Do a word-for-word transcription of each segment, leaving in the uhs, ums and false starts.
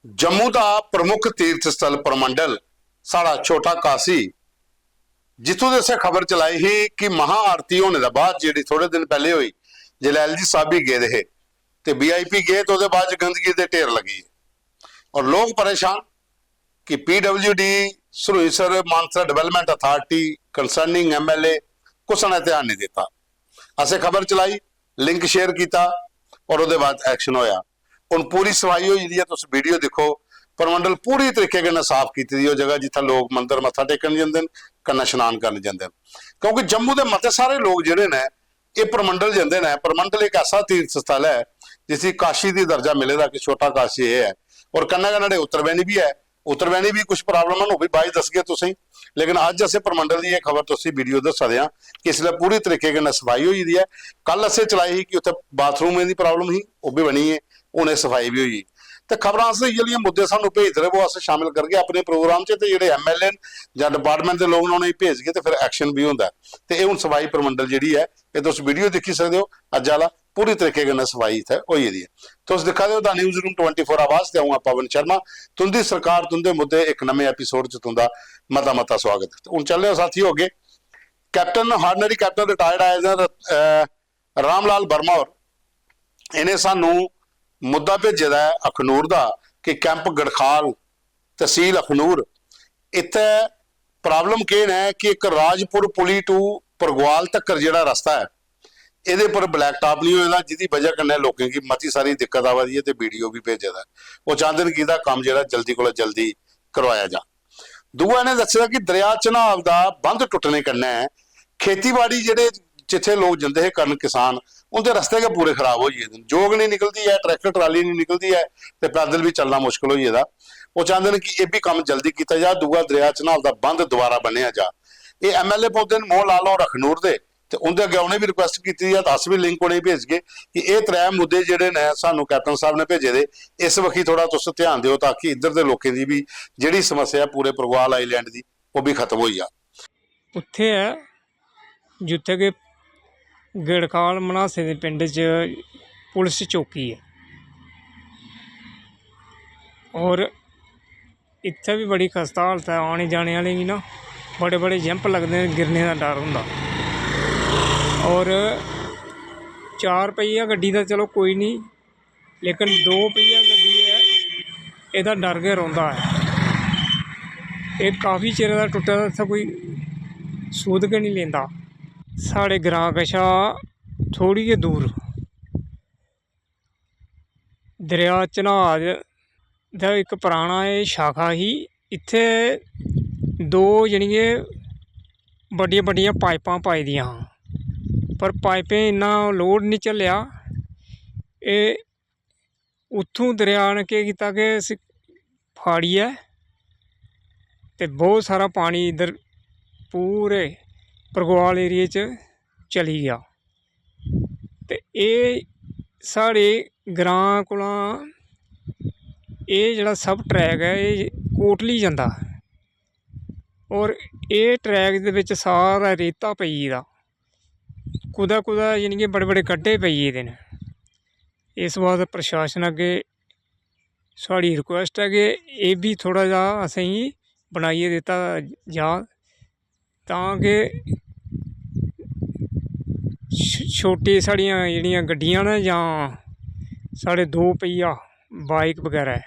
जम्मू दा प्रमुख तीर्थ स्थल परमंडल, साढ़ा छोटा काशी, जित्थूं दे असें खबर चलाई ही कि महा आरती होने दे बाद जेह्ड़ी थोड़े दिन पैह्ले होई, जिसलै एल जी साहब बी गेदे हे ते वी आई पी गे ते ओह्दे बाद च गंदगी दे ढेर लग्गी गे और लोक परेशान कि P W D, Surinsar Mansar development authority, concerning M L A, कुसै ने ध्यान नहीं दित्ता। असें खबर चलाई, लिंक शेयर कीता और ओह्दे बाद एक्शन होया। हुन पूरी सफाई होई गेदी ऐ, तुस वीडियो दिक्खो, परमंडल पूरी तरीके कन्नै साफ कीती दी, ओह् जगह जित्थै लोक मंदर मत्था टेकन जंदे न, कन्नै शनान करन जंदे न, क्योंकि जम्मू दे मते सारे लोक जेह्ड़े न, एह् परमंडल जंदे न। परमंडल इक ऐसा तीर्थ स्थल ऐ जिसी काशी दी दर्जा मिले दा कि छोटा काशी एह् ऐ, और कन्नै गै न्हाड़े उत्तरबैनी बी ऐ। उत्तरबैनी बी कुछ प्रॉब्लम न, ओह् बी बाद च दसगे तुसेंगी। लेकिन अज्ज असें परमंडल दी एह् खबर तुसेंगी वीडियो दस्सा दे आं कि इसलै पूरी तरीके कन्नै सफाई होई दी ऐ। कल असें चलाई ही कि उत्थै बाथरूमें दी प्रॉब्लम ही, ओह् बी बनी गे, हून एह् सफाई बी होई गेई। ते खबरां अस इ'यै जेहियां मुद्दे सानूं भेजदे र'वो, अस शामिल करगे अपने प्रोग्राम च। ते जेह्ड़े एम एल ए न जां डिपार्टमेंट दे लोक न, उ'नेंगी भेजगे ते फिर एक्शन बी होंदा ऐ। ते एह् हून सफाई परमंडल जेह्ड़ी ऐ, एह् तुस वीडियो दिक्खी सकदे ओ। अज्ज आह्ला पूरी तरीके कन्नै सफाई इत्थै होई गेदी ऐ। तुस दिक्खा दे ओ the newsroom twenty four आवाज ते अ'ऊं आं पवन शर्मा। तुं'दी सरकार, तुं'दे मुद्दे इक नमें एपिसोड च तुं'दा मता मता स्वागत ऐ। ते हून चलने आं साथियो अग्गें। कैप्टन, हार्डनरी कैप्टन रिटायर्ड आए दे न, अ, रामलाल वर्मा होर, इ'नें सानू मुद्दा भेजे दा ऐ अखनूर दा कि कैंप गड़खाल, तहसील अखनूर, इत्थै प्रॉब्लम केह् न कि इक राजपुर पुली टू परगवाल तक्कर जेह्ड़ा रस्ता ऐ, एह्दे पर ब्लैक टॉप नहीं होए दा, जिदी बजह कन्नै लोकें गी मती सारी दिक्कत आवा दी ऐ ते वीडियो बी भेजे दा ऐ। ओह् चांह्दे न कि एह्दा कम्म जेह्ड़ा जल्दी कोला जल्दी करवाया जा। दूआ इ'नें दस्से दा कि दरेआ चन्हाब दा बंद टुट्टने कन्नै खेतीबाड़ी जेह्ड़े जित्थै लोक जंदे हे करन किसान, उं'दे रस्ते गै पूरे खराब होई गेदे न। जोग निं निकलदी ऐ, ट्रैक्टर ट्राली निं निकलदी ऐ ते पैदल बी चलना मुश्कल होई गेदा। ओह् चांह्दे न कि एह् बी कम्म जल्दी कीता जा, दूआ दरेआ चन्हाब दा बंद दोबारा बन्नेआ जा। एह् एम एल ए पौंदे न मोहन लाल होर अखनूर दे, ते उं'दे अग्गें उ'नें बी रिक्वेस्ट कीती दी ऐ, ते अस बी लिंक उ'नेंगी भेजगे कि एह् त्रै मुद्दे जेह्ड़े न सानू कैप्टन साहब ने भेजे दे, इस बक्खी थोह्ड़ा तुस ध्यान देओ ताकि इद्धर दे लोकें दी बी जेह्ड़ी समस्या ऐ पूरे परगवाल आइलैंड दी, ओह् बी खत्म होई जा। उत्थै ऐ जित्थै कि गेड़काल मनासे दे पिंड च पुलिस चौकी ऐ, और इत्थै बी बड़ी खस्ता हालत ऐ। आने जाने आह्लें गी ना बड़े बड़े जंप लगदे न, गिरने दा डर होंदा। और चार पहिया गड्डी दा चलो कोई निं, लेकिन दो पहिया गड्डी ऐ, एह्दा डर गै रौंह्दा ऐ। एह् काफी चिरै दा टुट्टे दा, इत्थै कोई सुध गै निं लेंदा। साढ़े ग्रां कशा थोह्ड़ी गै दूर दरेआ चन्हां दा इक पराना एह् शाखा ही। इत्थै दो जेह्ड़ियां बड्डियां बड्डियां पाइपां पाई दियां हां, पर पाइपें इन्ना लोड निं झल्लेआ। एह् उत्थूं दरेआ ने केह् कीता कि इसी फाड़ियै ते बहुत सारा पानी इद्धर पूरे परगवाल एरिया च चली गेआ। ते एह् साढ़े ग्रां कोला एह् जेह्ड़ा सब ट्रैक ऐ, एह् कोटली जंदा। और एह् ट्रैक दे बिच सारा रेता पेई गेदा, कुतै कुतै यानी कि बड़े बड़े गड्ढे पेई गेदे न। इस बास्तै प्रशासन अग्गें साढ़ी रिक्वेस्ट ऐ कि एह् बी थोह्ड़ा जेहा असेंगी बनाइयै दित्ता जा, तां कि छ-, छोटी साढ़ियां जेह्ड़ियां गड्डियां न जां साढ़े दो पहिया बाइक बगैरा ऐ,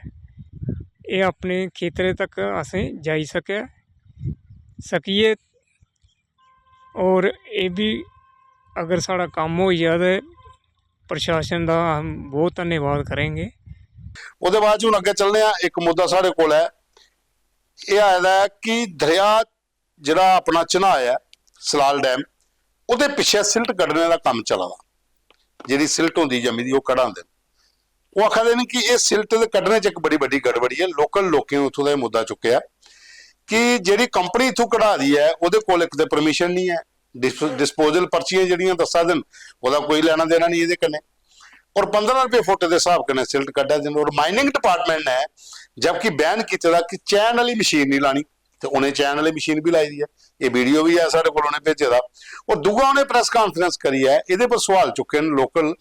एह् अपने खेतरे तक असें जाई सकै, सकियै। और एह् बी अगर साढ़ा कम्म होई जा ते प्रशासन दा हम बहुत धन्यवाद करेंगे। ओह्दे बाद च हून अग्गें चलने आं, इक मुद्दा साढ़े कोल ऐ, एह् आए दा ऐ कि दरेआ जेह्ड़ा अपना चन्हां ऐ, सलाल डैम, ओह्दे पिच्छें सिल्ट कड्ढने दा कम्म चला दा, जेह्ड़ी सिल्ट होंदी जम्मी दी, ओह् कढांदे न। ओह् आखा दे न कि एह् सिल्ट दे कड्ढने च इक बड़ी बड्डी गड़बड़ी ऐ। लोकल लोकें उत्थूं दा एह् मुद्दा चुक्केआ कि जेह्ड़ी कंपनी इत्थूं कढा दी ऐ, ओह्दे कोल इक ते परमिशन निं ऐ, डिस-, डिस्पोजल पर्चियां जेह्ड़ियां दस्सा दे न, ओह्दा कोई लैना देना निं एह्दे कन्नै। और पंदरां रपेऽ फुट दे स्हाब कन्नै सिल्ट कड्ढा दे न। और माइनिंग डिपार्टमेंट ने जबकि बैन कीते दा कि चैन आह्ली मशीन निं लानी, ते उ'नें चैन आह्ली मशीन बी लाई दी ऐ। एह् वीडियो बी ऐ साढ़े कोल उ'नें भेजे दा। और दूआ उ'नें प्रैस कांफ्रेंस करियै एह्दे पर सवाल चुक्के न लोकल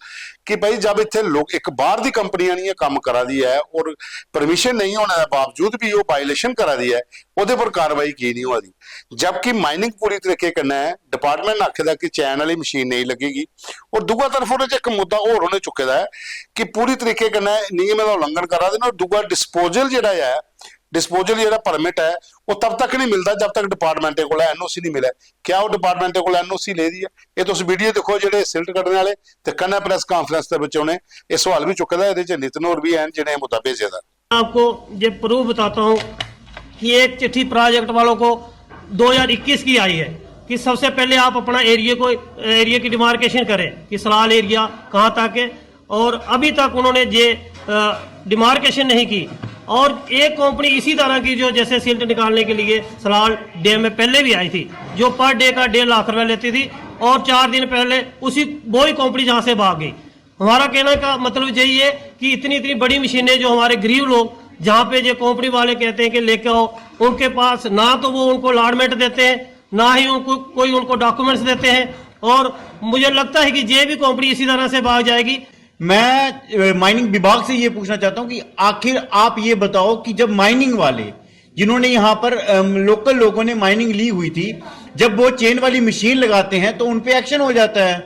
कि भाई जब इत्थै लोक इक बाहर दी कंपनी आनियै कम्म करा दी ऐ और परमिशन नेईं होने दे बावजूद बी ओह् वायलेशन करा दी ऐ, ओह्दे पर कार्रवाई की निं होआ दी? जबकि माइनिंग पूरी तरीके कन्नै डिपार्टमेंट ने आखे दा कि चैन आह्ली मशीन नेईं लगेगी। और दूआ तरफ ओह्दे च इक मुद्दा होर उ'नें चुके दा ऐ कि पूरी तरीके कन्नै नियमें दा उल्लंघन करा दे न। और दूआ डिस्पोजल जेह्ड़ा ऐ, डिस्पोजल जेह्ड़ा परमिट ऐ, ओह् तब तक नहीं मिलदा जब तक डिपार्टमेंटें कोला एनओसी नहीं मिले। क्या ओह् डिपार्टमेंटें कोला एनओसी लेदी ऐ? एह् तुस वीडियो दिक्खो जेह्ड़े सिल्ट कड्ढने आह्ले, ते कन्नै प्रैस कांफ्रेंस दे बिच उ'नें एह् सवाल बी चुके दा। एह्दे च नितिन होर बी हैन जि'नें एह् मुद्दा भेजे दा। आपको ये प्रूफ बताता हूँ कि एक चिट्ठी प्रोजेक्ट वालों को दो हज़ार इक्कीस की आई है कि सबसे पहले आप अपना एरिया को एरिया की डिमार्केशन करें कि सलाल एरिया कहाँ तक है, और अभी तक उन्होंने ये डिमार्केशन नहीं की। और एक कंपनी इसी तरह की जो जैसे सिल्ट निकालने के लिए सलाल डैम में पहले भी आई थी, जो पर डे का डेढ़ लाख रुपए लेती थी, और चार दिन पहले उसी वही कंपनी जहाँ से भाग गई। हमारा कहने का मतलब यही है कि इतनी इतनी बड़ी मशीनें जो हमारे गरीब लोग, जहाँ पे जो कंपनी वाले कहते हैं कि लेके आओ, उनके पास ना तो वो उनको अलाटमेंट देते हैं, ना ही उनको कोई उनको डॉक्यूमेंट्स देते हैं। और मुझे लगता है कि ये भी कंपनी इसी तरह से भाग जाएगी। मैं माइनिंग विभाग से ये पूछना चाहता हूँ कि आखिर आप ये बताओ कि जब माइनिंग वाले, जिन्होंने यहाँ पर लोकल लोगों ने माइनिंग ली हुई थी, जब वो चेन वाली मशीन लगाते हैं तो उन पे एक्शन हो जाता है।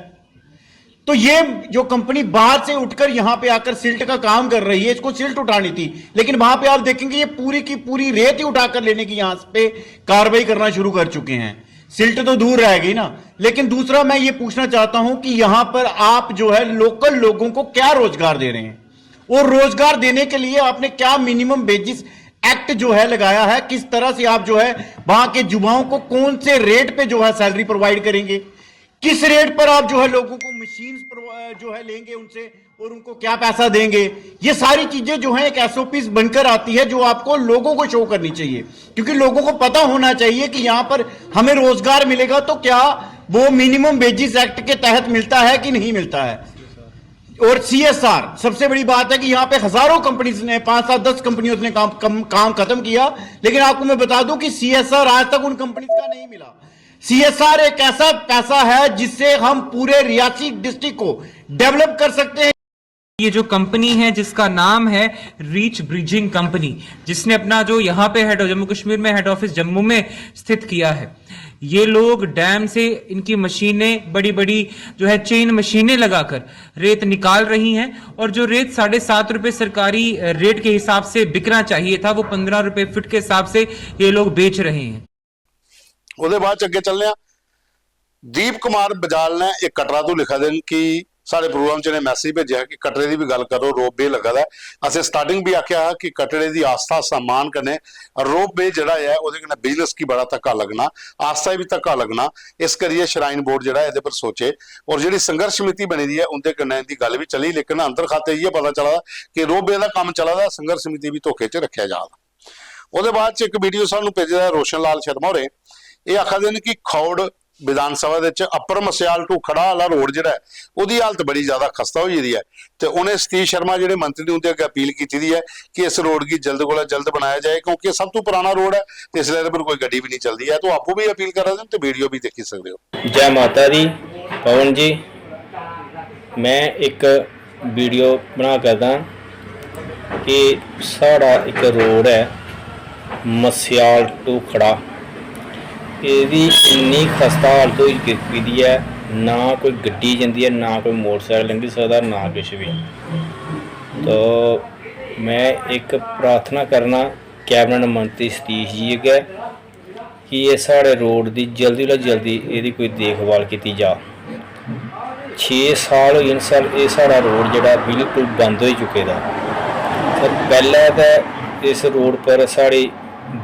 तो ये जो कंपनी बाहर से उठकर यहाँ पे आकर सिल्ट का काम कर रही है, इसको सिल्ट उठानी थी, लेकिन वहां पे आप देखेंगे ये पूरी की पूरी रेत ही उठाकर लेने की यहाँ पे कार्रवाई करना शुरू कर चुके हैं। सिल्ट तो दूर रह गई ना, लेकिन दूसरा मैं ये पूछना चाहता हूं कि यहाँ पर आप जो है लोकल लोगों को क्या रोजगार दे रहे हैं और रोजगार देने के लिए आपने क्या मिनिमम वेजेस एक्ट जो है लगाया है, किस तरह से आप जो है वहां के युवाओं को कौन से रेट पे जो है सैलरी प्रोवाइड करेंगे, किस रेट पर आप जो है लोगों को मशीन जो है लेंगे उनसे और उनको क्या पैसा देंगे, ये सारी चीजें जो है एक एसओपीज बनकर आती है जो आपको लोगों को शो करनी चाहिए, क्योंकि लोगों को पता होना चाहिए कि यहाँ पर हमें रोजगार मिलेगा तो क्या वो मिनिमम वेजेस एक्ट के तहत मिलता है कि नहीं मिलता है। और सीएसआर सबसे बड़ी बात है कि यहाँ पे हजारों कंपनीज ने, पांच सात दस कंपनियों ने काम कम, काम खत्म किया, लेकिन आपको मैं बता दूं कि सीएसआर आज तक उन कंपनीज का नहीं मिला। सीएसआर एक ऐसा पैसा है जिससे हम पूरे रियासी डिस्ट्रिक्ट को डेवलप कर सकते हैं। ये जो कंपनी है जिसका नाम है रीच ब्रिजिंग कंपनी, जिसने अपना जो यहाँ पे हेड जम्मू कश्मीर में हेड ऑफिस जम्मू में स्थित किया है, ये लोग डैम से इनकी मशीनें बड़ी बड़ी जो है चेन मशीनें लगाकर रेत निकाल रही हैं और जो रेत साढ़े सात रुपये सरकारी रेट के हिसाब से बिकना चाहिए था वो पंद्रह रुपये फिट के हिसाब से ये लोग बेच रहे हैं। ओह्दे बाद च अग्गें चलने आं। दीप कुमार बजाल ने इक कटरा तों लिखा दे न कि साढ़े प्रोग्राम च इ'नें मैसेज भेजेआ कि कटरे दी बी गल्ल करो, रोप वे लग्गा दा ऐ। असें स्टार्टिंग बी आखेआ हा कि कटरे दी आस्था सम्मान कन्नै रोप वे जेह्ड़ा ऐ ओह्दे कन्नै बिजनेस गी बड़ा धक्का लग्गना, आस्था गी बी धक्का लग्गना। इस करियै श्राइन बोर्ड जेह्ड़ा ऐ एह्दे पर सोचे। और जेह्ड़ी संघर्ष समिति बनी दी ऐ उं'दे कन्नै इं'दी गल्ल बी चली, लेकिन अंदर खाते इ'यै पता चला दा कि रोप वे दा कम्म चला दा, संघर्ष समिति बी धोखे च रक्खेआ जा दा। ओह्दे बाद च इक वीडियो सानू भेजे दा ऐ रोशन लाल शर्मा होरें। एह् आखा दे न कि खौड़ विधानसभा दे च अपर मस्याल टू खड़ा आह्ला रोड जेह्ड़ा ऐ ओह्दी हालत बड़ी ज्यादा खस्ता होई गेदी ऐ। ते उ'नें सतीश शर्मा जेह्ड़े मंत्री न उं'दे अग्गें अपील कीती दी ऐ कि इस रोड गी जल्द कोला जल्द बनाया जाए, क्योंकि एह् सब तों पराना रोड ऐ ते इसलै एह्दे पर कोई गड्डी बी निं चलदी ऐ। ते ओह् आपूं बी अपील करा दे न ते वीडियो बी दिक्खी सकदे ओ। जै माता दी पवन जी, मैं इक वीडियो बना करदा कि साढ़ा इक रोड ऐ मस्याल टू खड़ा, एह्दी इन्नी खस्ता हालत होई चुकी दी ऐ, ना कोई गड्डी जंदी ऐ, ना कोई मोटरसाइकल लंघी सकदा, ना किश बी। तो मैं इक प्रार्थना करना कैबिनेट मंत्री सतीश जी अग्गै कि एह् साढ़े रोड दी जल्दी कोला जल्दी एह्दी कोई देखभाल कीती जा। छे साल होई गे न सर, एह् साढ़ा रोड जेह्ड़ा बिल्कुल बंद होई चुके दा। सर, पैह्लें ते इस रोड पर साढ़ी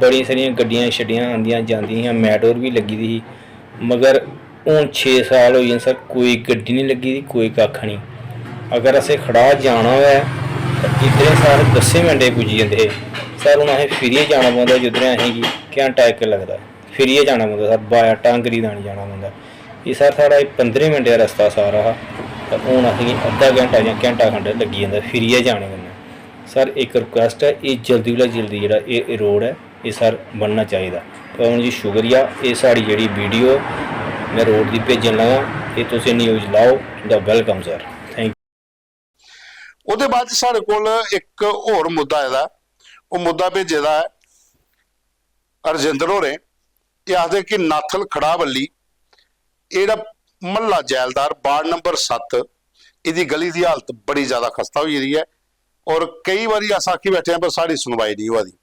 बड़ियां सारियां गड्डियां शड्डियां आंदियां जंदियां हियां, मैटाडोर बी लग्गी दी ही, मगर हून छे साल होई गे न सर, कोई गड्डी निं लग्गी दी, कोई कक्ख निं। अगर असें खड़ाह जाना होऐ ते इद्धरें सर दस्सें मिंटें च पुज्जी जंदे हे। सर, हून असें फिरियै जाना पौंदा, जिद्धरें असेंगी घैंटा इक लगदा ऐ। फिरियै जाना पौंदा सर, बाया टांगरी दानी जाना पौंदा। एह् सर साढ़ा एह् पंदरें मिंटें दा रस्ता सारा हा, ते हून असेंगी अद्धा घैंटा जां घैंटा खंड लग्गी जंदा फिरियै जाने कन्नै। सर, इक रिक्वैस्ट ऐ, एह् जल्दी कोला जल्दी जेह्ड़ा एह् एह् रोड ऐ, एह् सर बनना चाहिदा। पवन जी शुक्रिया, एह् साढ़ी जेह्ड़ी वीडियो में रोड दी भेजन लगा, एह् तुसें न्यूज लाओ, दा वेलकम सर, थैंक यू। ओह्दे बाद च साढ़े कोल इक होर मुद्दा आए दा ऐ। ओह् मुद्दा भेजे दा ऐ रजिंदर होरें। एह् आखदे कि नाथल खड़ाबल्ली, एह् जेह्ड़ा म्हल्ला जैलदार, वार्ड नंबर सत्त, एह्दी गली दी हालत बड़ी ज्यादा खस्ता होई गेदी ऐ। और केई बारी अस आखी बैठे आं, पर साढ़ी सुनवाई नेईं होआ दी।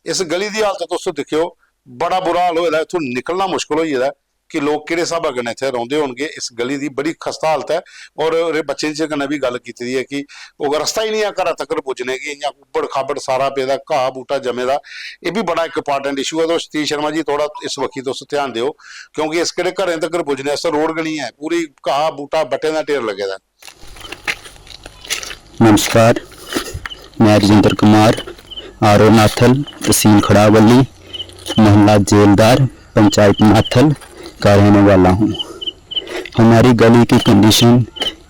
इस गली दी हालत तुस दिक्खेओ, बड़ा बुरा हाल होए दा, इत्थूं निकलना मुश्कल होई गेदा ऐ कि लोक केह्ड़े स्हाबै कन्नै इत्थै रौंह्दे होनगे। इस गली दी बड़ी खस्ता हालत ऐ। और एह्दे बच्चें च कन्नै बी गल्ल कीती दी ऐ कि ओह् रस्ता ही निं ऐ घरा तगर पुज्जने गी, इ'यां उब्बड़ खाबड़ सारा पेदा, घाऽ बूह्टा जमे दा। एह् बी बड़ा इक इंपार्टेंट इशू ऐ। तुस सतीश शर्मा जी, थोह्ड़ा इस बक्खी तुस ध्यान देओ, क्योंकि इस केह्ड़े घरें तगर पुज्जने आस्तै रोड गै निं ऐ, पूरी घाऽ बूह्टा बट्टें दा ढेर लग्गे दा ऐ। नमस्कार, मैं रजिंदर कुमार, आरओ नाथल, तहसील खड़ावली, मोहल्ला जेलदार, पंचायत नाथल का रहने वाला हूँ। हमारी गली की कंडीशन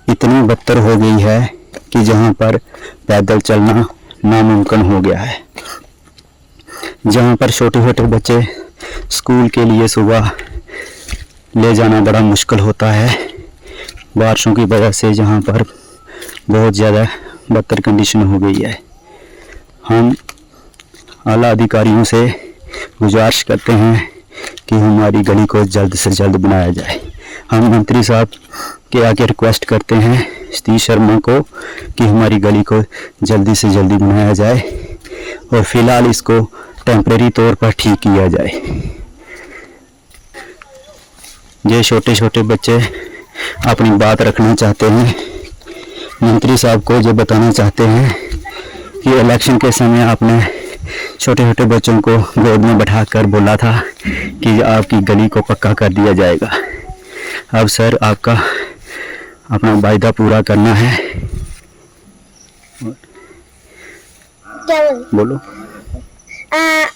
इतनी बदतर हो गई है कि जहाँ पर पैदल चलना नामुमकिन हो गया है। जहाँ पर छोटे छोटे बच्चे स्कूल के लिए सुबह ले जाना बड़ा मुश्किल होता है। बारिशों की वजह से जहाँ पर बहुत ज़्यादा बदतर कंडीशन हो गई है। हम आला अधिकारियों से गुजारिश करते हैं कि हमारी गली को जल्द से जल्द बनाया जाए। हम मंत्री साहब के आगे रिक्वेस्ट करते हैं सतीश शर्मा को कि हमारी गली को जल्दी से जल्दी बनाया जाए और फिलहाल इसको टेम्परेरी तौर पर ठीक किया जाए। ये छोटे छोटे बच्चे अपनी बात रखना चाहते हैं, मंत्री साहब को ये बताना चाहते हैं कि इलेक्शन के समय आपने छोटे छोटे बच्चों को गोद में बैठा कर बोला था कि आपकी गली को पक्का कर दिया जाएगा। अब सर आपका अपना वायदा पूरा करना है। क्या बोल बोलो।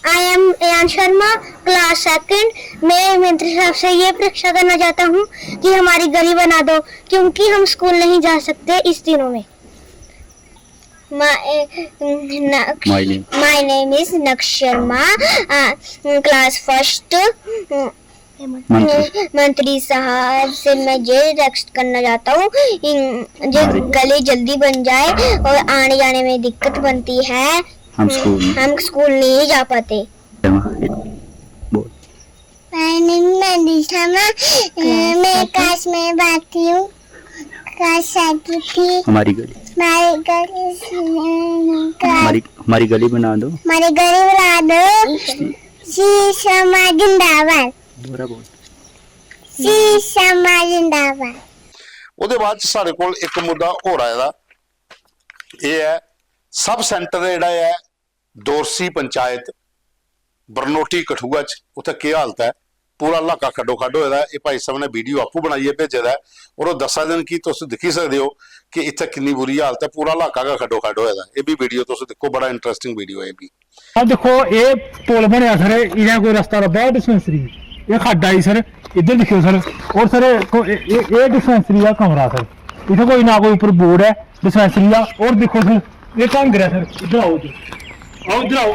I am N Sharma, class second. मैं मंत्री साहब से ये परीक्षा करना चाहता हूँ कि हमारी गली बना दो, क्योंकि हम स्कूल नहीं जा सकते इस दिनों में। My name is Naksh Sharma, class first। मंत्री साहब से मैं ये रिक्वेस्ट करना चाहता हूँ, ये गली जल्दी बन जाए और आने जाने में दिक्कत बनती है। हम स्कूल हम स्कूल नहीं जा पाते। बोल। My name is Nandita, मैं क्लास में पढ़ती हूँ, क्लास सेकंड थी। हमारी गली हमारी गली हमारी हमारी गली बना दो। हमारी गली बना दो। श्री शर्मा जिंदाबाद। दोबारा बोल। श्री शर्मा जिंदाबाद। ਉਹਦੇ ਬਾਅਦ ਚ ਸਾਡੇ ਕੋਲ ਇੱਕ ਮੁੱਦਾ ਹੋਰ ਆਇਆ ਦਾ। ਇਹ ਹੈ ਸਬ ਸੈਂਟਰ ਜਿਹੜਾ ਹੈ ਦੋਰਸੀ ਪੰਚਾਇਤ ਬਰਨੋਟੀ ਕਠੂਆ ਚ, ਉੱਥੇ ਕੀ ਹਾਲਤ ਹੈ। ਪੂਰਾ ਇਲਾਕਾ ਖੱਡੋ ਖੱਡ ਹੋਇਆ ਦਾ। ਇਹ ਭਾਈ ਸਾਹਿਬ ਨੇ ਵੀਡੀਓ ਆਪੂ ਬਣਾਈ ਹੈ, ਭੇਜਿਆ ਦਾ ਹੈ। ਔਰ ਉਹ ਦੱਸਾ ਦੇਣ ਕਿ ਤੁਸੀਂ ਦਿਖੀ ਸਕਦੇ ਹੋ ਕਿ ਇੱਥੇ ਕਿੰਨੀ ਬੁਰੀ ਹਾਲਤ ਹੈ। ਪੂਰਾ ਇਲਾਕਾ ਦਾ ਖੱਡੋ ਖੱਡ ਹੋਇਆ ਦਾ। ਇਹ ਵੀ ਵੀਡੀਓ ਤੁਸੀਂ ਦੇਖੋ, ਬੜਾ ਇੰਟਰਸਟਿੰਗ ਵੀਡੀਓ ਹੈ ਇਹ ਵੀ। अब देखो, ये पुल बनया सर, इ'नें कोई रस्ता लब्भा डिस्पेंसरी, ये खड्ड आई सर, इद्धर दिक्खेओ सर। और सर, को- ए- ए- एह् डिस्पेंसरी दा कमरा सर, इत्थै कोई ना कोई उप्पर बोर्ड ऐ डिस्पेंसरी दा। और दिक्खो सर, एह् ढंग ऐ सर, इद्धर आओ जी, आओ इद्धर आओ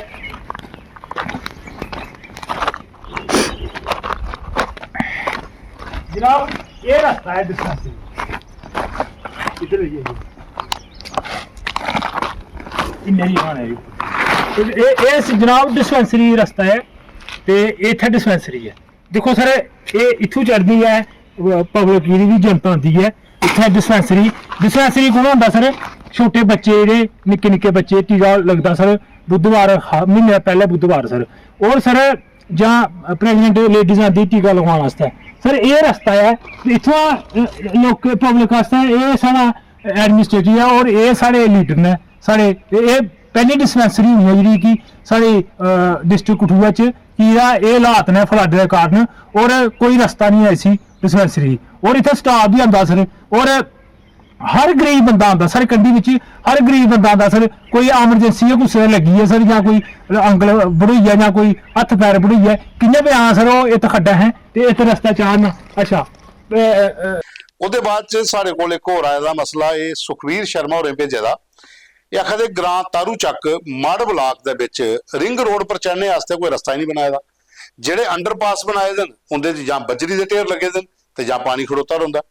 जनाब, एह् रस्ता ऐ डिस्पेंसरी, इद्धर होई जाइए। इन्ने ही खाने आइयो। ते एह् एह् स- जनाब डिस्पेंसरी रस्ता ऐ ते एह् इत्थै डिस्पेंसरी ऐ। दिक्खो सर, एह् इत्थूं चढ़दी ऐ, पब्लिक जेह्ड़ी बी जनता आंदी ऐ इत्थै डिस्पेंसरी। डिस्पेंसरी कौन होंदा सर? छोटे बच्चे जेह्ड़े निक्के निक्के बच्चे टीका लगदा सर बुधवार, हा- म्हीने दा पैह्ला बुधवार सर। और सर जां प्रेगनेंट लेडीज आंदी टीका लगवाने आस्तै सर, एह् रस्ता ऐ। इत्थुआं लोकें पब्लिक आस्तै एह् साढ़ा एडमिनिस्ट्रेटिव ऐ और एह् साढ़े लीडर न। साढ़े एह् पैह्ली डिस्पेंसरी होनी ऐ जेह्ड़ी कि साढ़ी डिस्ट्रिक्ट कठुआ च कि एह्दा एह् हालात न फ्लड दे कारण, और कोई रस्ता निं ऐ इसी डिस्पेंसरी। और इत्थै स्टाफ बी आंदा सर, और हर गरीब बंदा आंदा सर कंढी बिच, हर गरीब बंदा आंदा सर। कोई एमरजेंसी ऐ, कुसै दे लग्गी ऐ सर, जां कोई अंकल बढोई गेआ जां कोई हत्थ पैर बढोई गेआ, कि'यां बी आना सर? ओह् इत्त खड्डा ऐ ते इत्त रस्ता चाढ़ना। अच्छा, ओह्दे बाद च साढ़े कोल इक होर आए दा मसला, एह् सुखबीर शर्मा होरें भेजे दा। एह् आखा दे ग्रां तारू चक माड़ ब्लाक दे बिच रिंग रोड पर चढ़ने आस्तै कोई रस्ता ही नहीं बनाए दा। जेह्ड़े अंडरपास बनाए दे न, उं'दे च जां बजरी दे ढेर लग्गे दे न ते जां पानी खड़ोता रौंह्दा।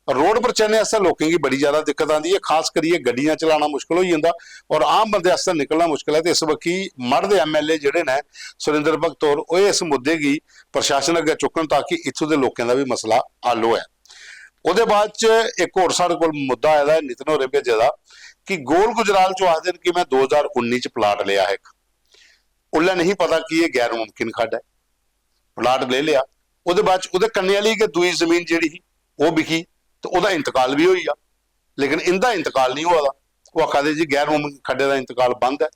रोड पर चढ़ने आस्तै लोकें गी बड़ी ज्यादा दिक्कत आंदी ऐ, खास करियै गड्डियां चलाना मुश्कल होई जंदा और आम बंदे आस्तै निकलना मुश्कल ऐ। ते इस बक्खी मढ़ दे एमएलए जेह्ड़े न, सुरेंद्र भगत होर, ओह् इस मुद्दे गी प्रशासन अग्गें चुक्कन, ताकि इत्थूं दे लोकें दा बी मसला हल होऐ। ओह्दे बाद च इक होर साढ़े कोल मुद्दा आए दा ऐ, नितिन होरें भेजे दा, कि गोल गुजराल चों आखदे न कि में दो ज्हार उन्नी च प्लाट लेआ हा इक, उल्लै नहीं पता कि एह् गैर मुमकिन खड्ड ऐ, प्लाट लेई लेआ। ओह्दे बाद च ओह्दे कन्नै आह्ली गै दूई जमीन जेह्ड़ी ही, ओह् बिकी ते ओह्दा इंतकाल बी होई गेआ, लेकिन इं'दा इंतकाल नहीं होआ दा। ओह् आखा दे जी गैर मुमकिन खड्डे दा इंतकाल बंद ऐ।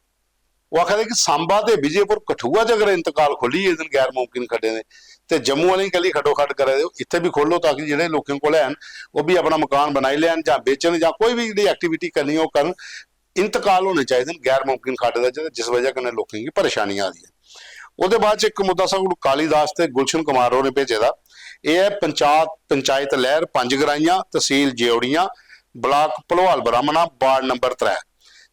ओह् आखा दे कि सांबा ते विजयपुर, कठुआ च अगर इंतकाल खोली गे न गैर मुमकिन खड्डे दे, ते जम्मू आह्लें गी कैह्ली खड्डो खड्ड करा दे ओ? इत्थै बी खोलो, ताकि जेह्ड़े लोकें कोल हैन, ओह् बी अपना मकान बनाई लैन जां बेचन जां कोई बी जेह्ड़ी एक्टिविटी करनी ओह् करन। इंतकाल होने चाहिदे न गैर मुमकिन खड्ड दा, जेह्ड़ा, जिस वजह कन्नै लोकें गी परेशानी आ दी ऐ। ओह्दे बाद च इक मुद्दा साढ़े कोल कालीदास ते गुलशन कुमार होरें भेजे दा। एह् ऐ पंचायत, पंचायत लैह्र पंज ग्राइयां, तसील जेओड़ियां, ब्लाक भलोआल ब्राह्मणा, वार्ड नंबर त्रै।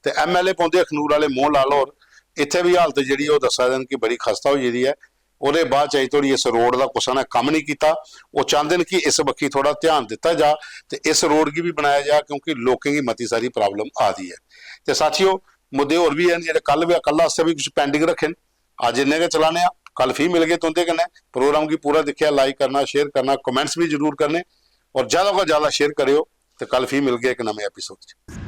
ते एमएलए पौंदे अखनूर आह्ले मोहन लाल होर, इत्थै बी हालत जेह्ड़ी ओह् दस्सा दे न कि बड़ी खस्ता होई गेदी ऐ। ओह्दे बाद च अजें धोड़ी इस रोड दा कुसै ने कम्म नहीं कीता। ओह् चांह्दे न कि इस बक्खी थोह्ड़ा ध्यान दित्ता जा ते इस रोड गी बी बनाया जा, क्योंकि लोकें गी मती सारी प्रॉब्लम आ दी ऐ। ते साथियो, मुद्दे होर बी हैन जेह्ड़े कल बी, कल आस्तै बी कुछ pending रक्खे न। अज्ज इन्ने गै चलाने आं, कल फ्ही मिलगे तुं'दे कन्नै। प्रोग्राम गी पूरा दिक्खेआ, like करना, share करना, comments बी जरूर करने और ज्यादा कोला ज्यादा share करेओ। ते कल फ्ही मिलगे इक नमें episode च।